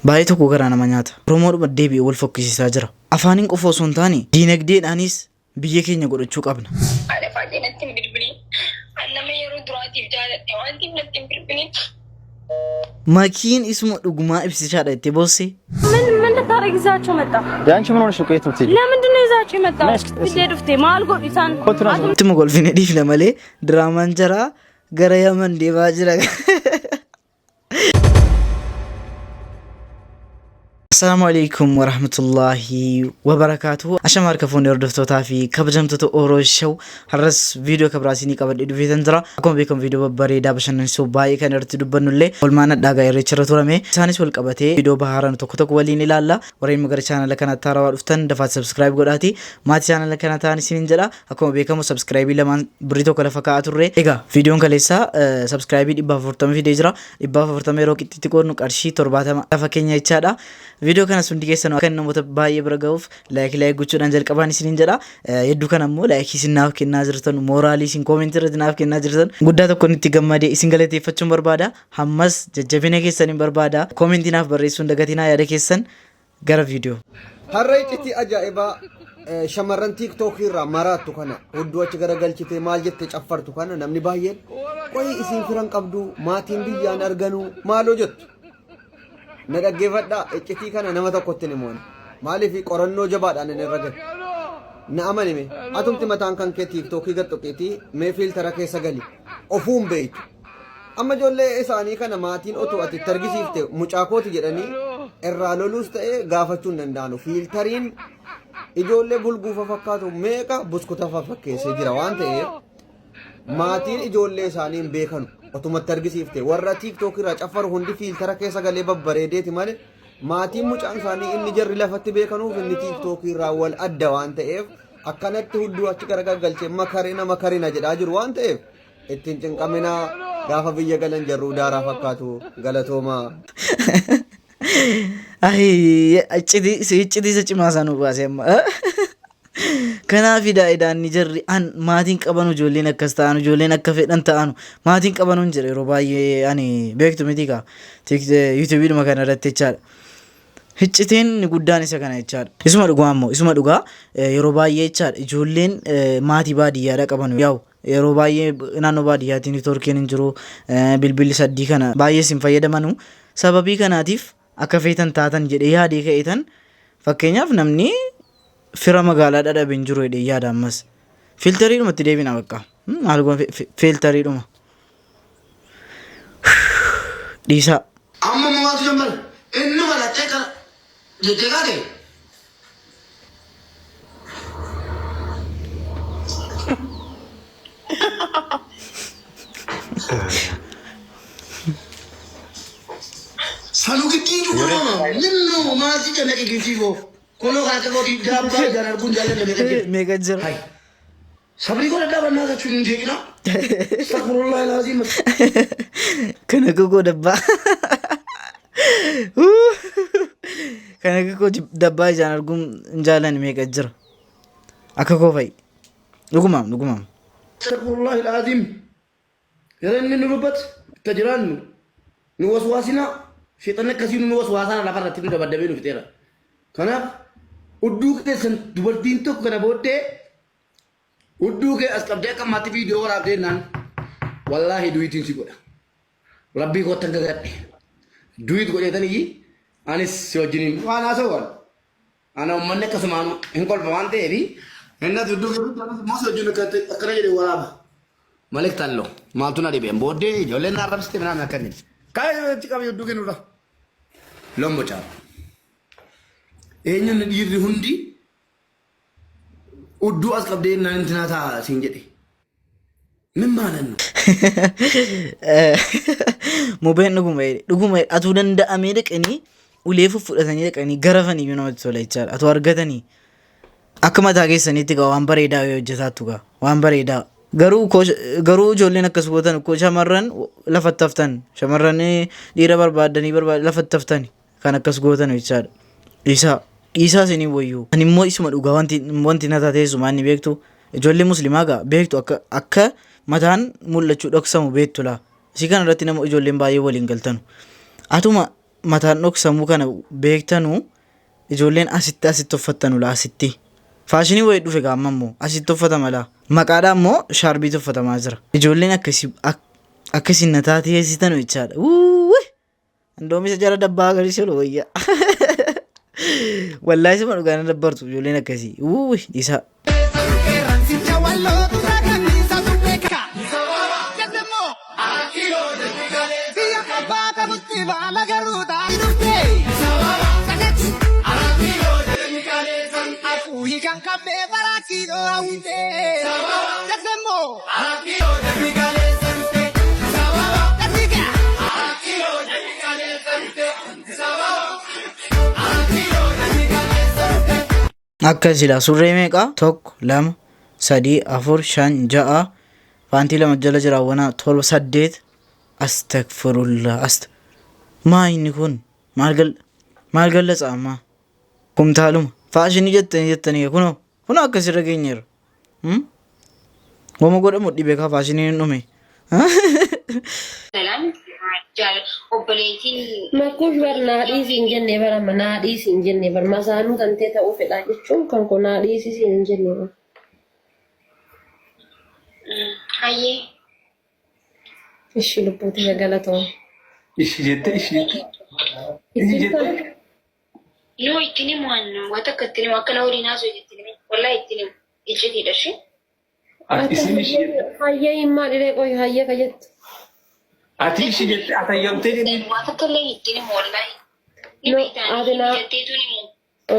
Baay'ee tokko garaa nama nyaata. Oromoodhuma deebi'ee wal fokkisiisaa jira. Afaaniin qofa osoo hin taane diinagdeedhaanis biyya keenya godhachuu qabna. Haadha faatee natti hin bilbilin. An nama yeroo duraatiif jaaladhe waan ta'eef natti hin bilbilin. Makiin isuma dhugumaa ibsishaadha jettee boosse. ምን ምን ልታደርግ ይዛቸው መጣ? የአንቺ ምን ሆነሽ ነው? ቆየት የምትሄጂው? ለምንድን ነው ይዛቸው የመጣ? ነይ እስኪ ፊቴ ዱፍቴ maal godhu isaan ኮቱን አስ Ittuma kolfine dhiifna malee diraamaan jaraa gara Yaman deemaa jira. Assalaamu alaikum warahmatullahi wabarakaatuhu. Ashama harka fuunee hordoftootaa fi kabajamtoota Oro Show har'as viidiyoo kabraa isinii qabadhee dhufeetan jira. Akkuma beekamu viidiyoo babbareedaa bashannansiisoo baay'ee kan irratti dubbannu illee olmaan addaa irreecha irra turame. Isaanis wal qabatee viidiyoo bahaaran tokko tokko waliin ilaalla. Warreen gara chaanala kanaatti haarawaa dhuftan dafaati subscribe godhaati. Maatii chaanala kana ta'an isiniin jedha. Akkuma beekamu subscribe lamaan birrii tokko lafa kaa'aa turre. Egaa viidiyoon kaleessaa subscribe 440 fidee jira. 440 yeroo qixxitti qoodnu qarshii 70 lafa keenya jechaadha. Viidiyoo kanas hundi keessan akka namoota baay'ee bira ga'uuf like like gochuudhaan jalqabaan isiniin jedha. Hedduu kana immoo like isin naaf kennaa jirtan, mooraalii isin koomentii irratti naaf kennaa jirtan guddaa tokkoon itti gammadee isin galateeffachuun barbaada. Hammas jajjabina keessan hin barbaada. Koomentii naaf barreessuun dagatinaa yaada keessan gara viidiyoo. Har'a iccitii ajaa'ibaa shamarran tiiktookii irraa maraattu kana hudduu achi garagalchitee maal jette caffartu kana namni baay'een qoyi isiin firan qabdu maatiin biyyaan arganuu maaloo jettu. Na dhaggeeffadhaa iccitii kana nama tokkotti hin himu. Maaliif qorannoo jabaadhaan inni irra gahe. Na amani mee atumti mataan kan kee tiiktookii gad tuqiitii mee fiiltara keessa gali ofuun beeytu. Amma ijoollee isaanii kana maatiin otoo ati itti argisiifte mucaa kooti jedhanii irraa loluus ta'ee gaafachuu hin danda'anu. Fiiltariin ijoollee bulguufa fakkaatu meeqa buskuta fakkeessee jira waan ta'eef maatiin ijoollee isaanii hin beekanu. Otumatti argisiifte warra tiiktook irraa caffaru hundi fiiltara keessa galee babbareedeeti malee maatiin mucaan isaanii inni jarri lafatti beekanuuf inni tiiktook irraa wal adda waan ta'eef akkanatti hudduu achi garagalchee makarina makarina jedhaa jiru waan ta'eef ittiin cinqaminaa gaafa biyya galan jarruu daaraa fakkaatu galatoomaa. Iccitii isa cimaa isaa nu baase amma. Kanaaf idaanni jarri an maatiin qabanu ijoolleen akkas ta'an ijoolleen akka fedhan ta'anu maatiin qabanu hin jira yeroo baay'ee ani beektu miti kaa yuutuubiidhuma kana irratti jechaadha. Iccitiin guddaan isa kana jechaadha. Isuma dhugaa ammoo isuma dhugaa yeroo baay'ee jechaadha ijoolleen maatii baadiyyaadha qabanu yaa'u yeroo baay'ee naannoo baadiyyaatti neetwoorkiin hin jiru bilbilli saddii kana baay'ee isin fayyadamanu sababii kanaatiif akka feetan taatan jedhee yaadee ka'eetan fakkeenyaaf namni fira magaalaa dhadhabe hin jiru jedhee yaada ammas. Fiiltariidhuma itti deebina bakka. Maal goon fiiltariidhuma. Dhiisaa. Amma maaltu jammare? Inni balaxee kana jettee kaate. Sanu giddii jiru minnu maalti cannaqe giiftii koo. Kunoo kan akka kootii daabbaa ijaan arguun jaalladha meeqa jira. Meeqa jira? Hai. Sabrii koo dadhaabannaa jechuun hin jeeqina. Astaghfirullah alazim. Kan akka koo dabbaa. Kan akka koo dabbaa ijaan arguun hin jaallanne meeqa jira? Akka koo fa'i. Dhugumaam dhugumaam. Astaghfirullah alazim. Yeroo inni nu dubbatu itti jiraannu nu waswaasinaa sheexanni akkasii nu waswaasaa lafa irratti nu dabaddabee nu fixeera. Kanaaf hudduu keessan dubartiin tokko kana booddee hudduu kee as qabdee akka ammaatti viidiyoo waraabdee naan wallaahi du'iitiin si godha. Rabbii kottan gagadhe. Du'iit godheetanii anis si wajjiniin waan haasa'u ana uummanni akkasumaan hin kolfa waan ta'eef inni ati hudduu kee anis immoo si wajjin akkana jedhee waraaba. Malik tallo maaltu na dhibeen booddee ijoolleen na arrabsite minaan akka inni. Kaayee achi qabi hudduu kennurra. Lombo caalu. Eenyuun dhiirri hundi hudduu as qabdee naan intinaa ta'a siin jedhe. Min maalannu. Mubeen dhuguma jedhe dhuguma jedhe atuu danda'amee dhaqanii ulee fudhatanii dhaqanii garafanii iyyuu namatti tola jechaadha. Atuu argatanii akka mataa keessaniitti gaa waan bareedaa yoo hojjetaattu gaa waan bareedaa. Garuu garuu ijoolleen akkas gootan koo shamarran lafatti haftan shamarran dhiira barbaaddanii barbaad lafatti haftan kan akkas gootan jechaadha. Dhiisaa dhiisaa isinii wayyuu. Ani immoo isuma dhugaa wanti wanti na taateessu maal ni beektu ijoollee musliimaa gaa beektu akka akka mataan mul'achuu dhoksamu beektu laa. Isii kana irratti nama ijoolleen baay'ee waliin galtanu. Atuma mataan dhoksamuu kana beektanuu ijoolleen asitti asitti uffattanu laa asitti. Faashinii wayii dhufe gaa amma immoo asitti uffatama laa. Maqaadhaa immoo shaarbiitu uffatamaa jira. Ijoolleen akkasii akkasiin na taatee jechaadha. Wuuwwi! Indoom isa jara dabbaa agarsiisu wayya. Wallaahi sima dhugaa na dabbartu ijoolleen akkasii. Wuuwwi dhiisaa. Akkasidha. Surree meeqa? 1, 2, 3, 4, 5, 6, paantii 2 jala jira wana 7, 8. Astagfirullah. Ast maa inni kun maal gal maal gallatsa ammaa? Kumtaaluma. Faashinii jettanii jettanii kunoo kunoo akkasirra geenyeerra. Wama godhamu dhibe kaa faashiniin hin dhume. Salam jaal obboleettiin. Makkuuf bar naa dhiisi hin jenne bar amma naa dhiisi hin jenne bar masaanuu tantee ta'uu fedhaa jechuun kan koo naa dhiisi siin hin jenne bar. Hayyee. Ishi lubbuu tiyya galatoom. Ishi jette ishi jette. Ishi jette. No ittiin himu an waa takka ittiin himu akka na waliin haasoo ittiin himu wallahi ittiin himu iccitiidha ishee. Ati isin ishi jette. Hayyee hin maal iree qoy hayyee ka jettu. Ati ishi jette atayyamtee jette. Waa takka illee ittiin himu wallahi. Ni No beektaan ati naa jetteetu ni himu.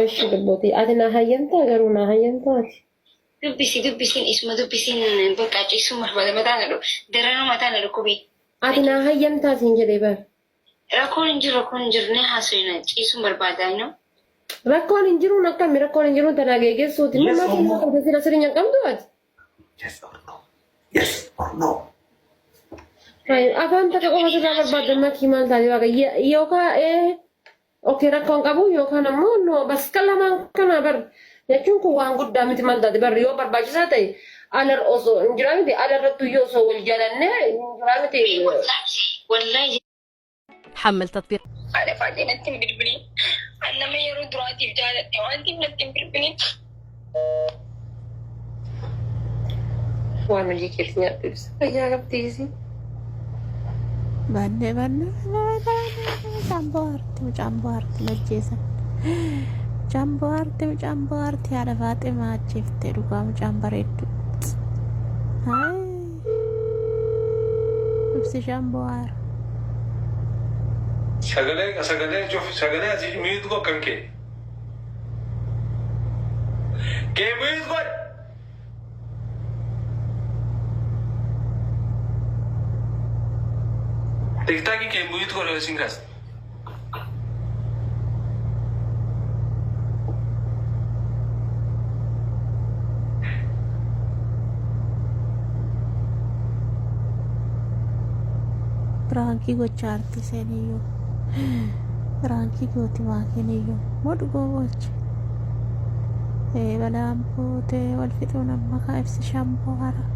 ishi lubbuu tiyya ati naa hayyamtaa garuu naa hayyamtaa ati. Dubbisi dubbisiin isuma dubbisiin bakka ciisuu barbaada mataa na dhukkube daranuu mataa na dhukkube. Ati naa hayyamtaa siin jedhee bar. Rakkoon hin jiru rakkoon hin jiru ni haasofna ciisuun barbaada no. Rakkoon hin jiruun akkami rakkoon hin jiruun tanaa geeggessuuti. Yes Mamma or kiyya no? qabda sila sirrii hin qabdu ati. Yes or no? Yes or no? Afaan takka qofa sirraa barbaadda makii maal taate waaqa yookaan ee okay rakkoon qabu yookaan ammoo no bas kan lamaan kana bar jechuun kun waan guddaa miti maal taate bar yoo barbaachisaa ta'e alar osoo hin jiraa miti alarrattu yoo osoo wal jalannee hin jiraa miti. Wallahi حمل تطبيق Haadha Faaxee natti hin bilbilin. An nama yeroo duraatiif jaaladhe waan ta'eef natti hin bilbilin. Waan hojii keetti nyaadhu ibsa. Fayyaa qabdiisi. Banne banne mucaan bohaarti mucaan bohaarti ajjeesan. Mucaan bohaarti mucaan bohaarti haadha Faaximaa ajjeefte dhugaa mucaan bareeddu. Ibsishaan bohaara. Sagalee sagalee cuf sagalee asii mute godh kan kee. Kee mute godh. TikTokii kee mute godh yoo isin kaas. Piraankii gochaa arti seeniyyuu. Piraankii gooti maakiiniyyuu. Moo dhugoo gochi. Ee balaan buutee wal fixuun amma kaa ibsishaan bohaara.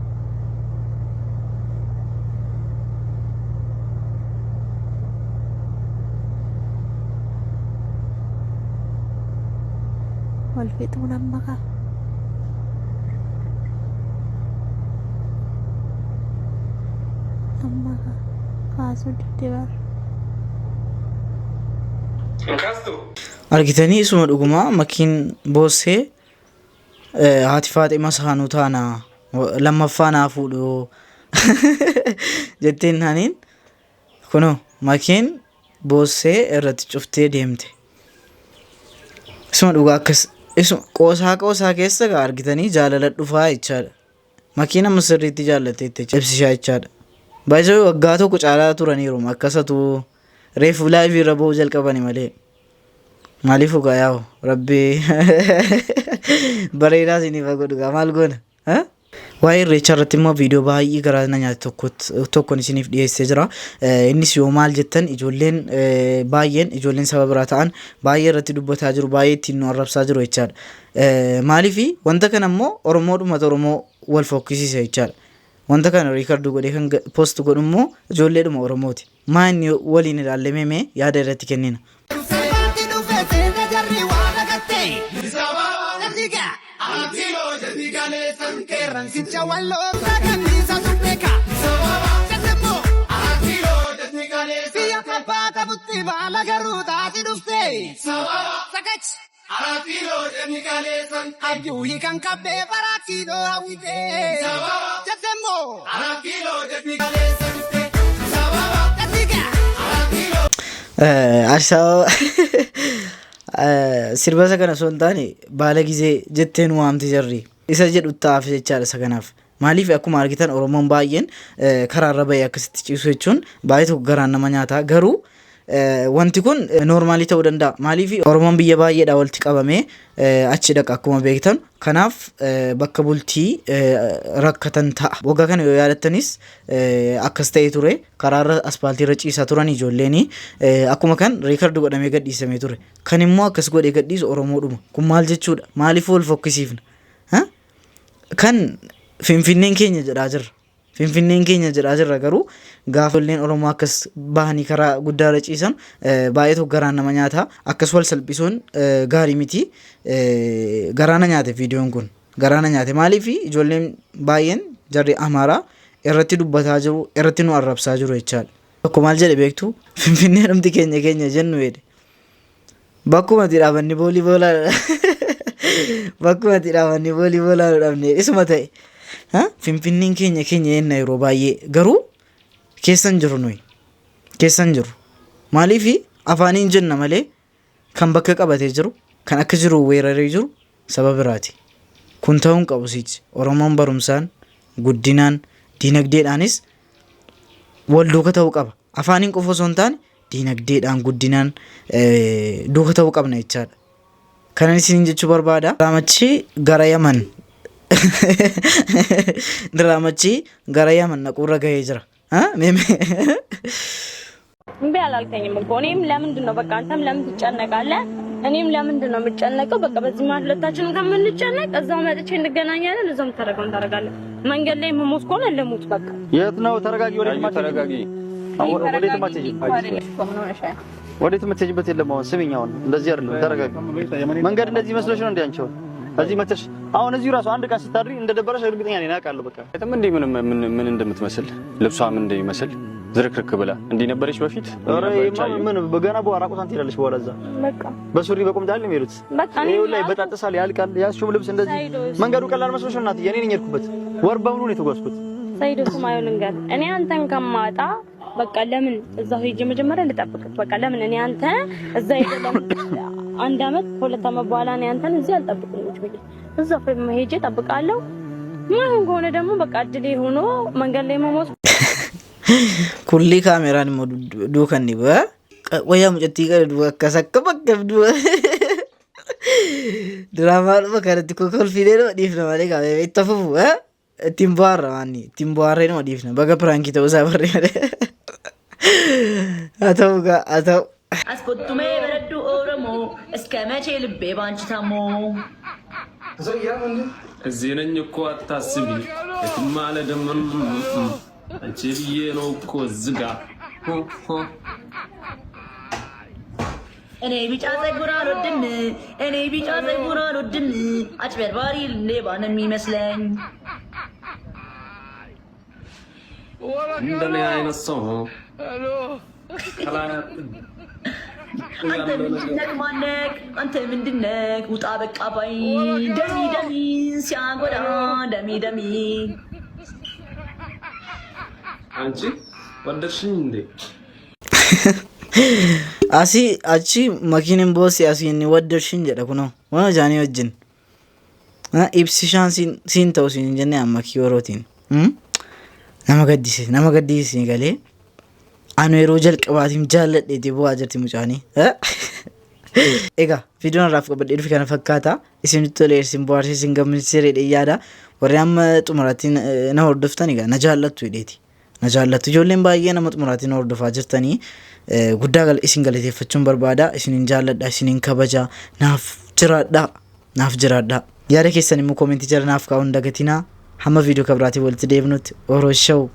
Wal fixuun amma kaa. Amma kaa kaasuu didde bar. Hin kaastu? Argitanii isuma dhugumaa makiin boossee haati faaxee masaanuu taana lammaffaa naa fuudhu jetteen haniin kunoo makiin boossee irratti cuftee deemte. Isuma dhugaa akkas isuma qoosaa qoosaa keessa gaa argitanii jaalala dhufaa jechaadha. Makiin amma sirriitti jaallatteetti ibsishaa jechaadha. Baay'isoo waggaa tokko caalaa turaniiru akkasatu reefu laayivii irra ba'uu jalqabani malee. Maaliif dhugaa yaa'u rabbi bareedaa isiniif haa godhu gaa maal goona. Waa'ee irreechaa irratti immoo viidiyoo baay'ee garaa na nyaate tokkon isiniif dhiyeessee jira. Innis yoo maal jettan ijoolleen baay'een ijoolleen saba biraa ta'an baay'ee irratti dubbataa jiru baay'ee ittiin nu arrabsaa jiru jechaadha. Maaliif wanta kana immoo Oromoodhumatu Oromoo wal fokkisiisa jechaadha. Wanta kana record godhee kan post godhu immoo ijoolleedhuma Oromooti. Maa inni waliin ilaallee mee yaada irratti kennina. Addis Ababa sirba isa kana osoo hin taane baala gizee jettee nu waamti jarri. Isa jedhu ta'aaf jechaadha isa kanaaf. Maaliif akkuma argitan Oromoon baay'een karaarra bahee akkasitti ciisu jechuun baay'ee tokko garaan nama nyaata. Garuu wanti kun normal ta'uu danda'a. Maaliif Oromoon biyya baay'eedhaa walitti qabamee achi dhaqa akkuma beektan. Kanaaf bakka bultii rakkatan ta'a. Waggaa kana yoo yaadattanis akkas ta'ee ture. Karaarra aspaaltiirra ciisaa turan ijoolleen akkuma kan record godhamee gadhiisamee ture. Kan immoo akkas godhee gadhiisu Oromoodhuma. Kun maal jechuudha? Maaliif wal fokkisiifna? Kan Finfinneen keenya jedhaa jirra. Finfinneen keenya jedhaa jirra garuu gaafa ijoolleen Oromoo akkas bahanii karaa guddaarra ciisan baay'ee tokko garaan nama nyaata. Akkas wal salphisuun gaarii miti. Garaa na nyaate viidiyoon kun. Garaa na nyaate. Maaliif ijoolleen baay'een jarri Amaaraa irratti dubbataa jiru, irratti nu arrabsaa jiru jechaadha. Tokko maal jedhe beektu? Finfinnee dhumti keenya keenya jennu jedhe. Bakkuma itti dhaabanni boolii boolaa bakkuma itti dhaabanni boolii boolaa nu dhabne isuma ta'e. Finfinneen keenya keenya jenna yeroo baay'ee garuu keessa hin jiru nuyi. Keessa hin jiru. Maaliif afaaniin jenna malee kan bakka qabatee jiru kan akka jiru weeraree jiru saba biraati. Kun ta'uu hin qabu sichi. Oromoon barumsaan, guddinaan, diinagdeedhaanis wal duuka ta'uu qaba. Afaaniin qofa osoo hin taane diinagdeedhaan guddinaan duuka ta'uu qabna jechaadha. Kanan isiniin jechuu barbaada. Diraamachi gara Yaman Diraamachi gara Yaman naquurra gahee jira. Mee mee. እምቢ አላልከኝም እኮ እኔም ለምንድን ነው በቃ አንተም ለምን ትጨነቃለህ? እኔም ለምንድን ነው የምጨነቀው? በቃ በዚህ መሀል ሁለታችንም ከምንጨነቅ እዛው መጥቼ እንገናኛለን። እዛው የምታደርገውን ታደርጋለህ። መንገድ ላይ የምሞት ከሆነ ልሙት በቃ። የት ነው? ተረጋጊ። ወዴት ተረጋጊ። ወዴት አትሄጂም። ወዴት የምትሄጂበት የለም። አሁን ስሚኝ፣ አሁን እንደዚህ አይደለም። ተረጋጊ። መንገድ እንደዚህ መስሎሽ ነው እንዴ አንቺ? አሁን እዚህ መተሽ አሁን እዚሁ ራሱ አንድ ቀን ስታድሪ እንደደበረሽ እርግጠኛ ነኝ፣ አውቃለሁ። በቃ የትም እንዲህ ምንም ምን ምን እንደምትመስል ልብሷ ምን እንደሚመስል ዝርክርክ ብላ እንዲህ ነበረች በፊት። ኧረ ይሄማ ምን በገና በኋላ ራቁቷን ትሄዳለች። በኋላ እዛ በቃ በሱሪ በቁምጣ አይደል የሚሄዱት? በቃ እኔ ይኸው ላይ በጣጥሳል፣ ያልቃል። ያዝሽውም ልብስ እንደዚህ መንገዱ ቀላል መስሎሽ ነው እናትዬ? እኔ ነኝ የሄድኩበት። ወር በሙሉ ነው የተጓዝኩት። ሰይዶ ስማ፣ ይኸው ልንገርህ፣ እኔ አንተን ከማጣ በቃ ለምን እዛው ሄጄ መጀመሪያ ልጠብቅህ። በቃ ለምን እኔ አንተ እዛ ሄጄ ለምን አንድ አመት ከሁለት አመት በኋላ እኔ አንተን እዚህ አልጠብቅም ቁጭ ብዬ እዛው ሄጄ እጠብቃለሁ። ማይሆን ከሆነ ደግሞ በቃ እድሌ ሆኖ መንገድ ላይ መሞት Kulli kaameraan immoo duukan ni bu'a. Wayyaa mucattii kana duuba akkas akka bakka duuba. Diraamaa kanatti kolfiilee nama dhiifna malee kaamee itti fufu. Ittiin bohaarra waanni ittiin bohaarree nama dhiifna. Baga prank ta'uu isaa barree malee. Haa ta'u gaa haa ta'u. አስቆጡሜ በረዱ ኦሮሞ እስከ መቼ ልቤ ባንቺ ታሞ እዚህ ነኝ እኮ አታስቢ፣ የትም አልሄድም። አንቺ ብዬ ነው እኮ ዝጋ። እኔ ቢጫ ፀጉር አልወድም፣ እኔ ቢጫ ፀጉር አልወድም። አጭበርባሪ ሌባ ነው የሚመስለኝ። እንደኔ አይነት ሰው ከላይ አንተ ምንድነክ ማነክ? አንተ ምንድነክ? ውጣ በቃ ባይ ደሚ ደሚ ሲያጎዳ ደሚ ደሚ። አንቺ ወደድሽኝ እንዴ? Asii achi makiin hin boossi asii inni waddashin jedha kunoo waan isaanii wajjin. Ibsishaan siin ta'u siin hin jenne amma makii yerootiin. Nama gaddisiise nama gaddisiise galee anu yeroo jalqabaatiif jaalladheetii bu'aa jirti mucaanii. Egaa viidiyoon irraaf qabadhee dhufe kana fakkaata. Isinitti tolee isin bohaarsee isin gammachiisee jedhee yaada. Warri amma xumuraatti na hordoftan egaa na jaallattu jedheeti. Na jaallattu ijoolleen baay'ee nama xumuraatti na hordofaa jirtanii guddaa isin galateeffachuun barbaada. Isinin jaalladha isinin kabaja naaf jiraadha naaf jiraadha. Yaada keessan immoo comment jala naaf kaa'uun dagatinaa. Hamma viidiyoo kabiraatiin walitti deebinutti Oro Show.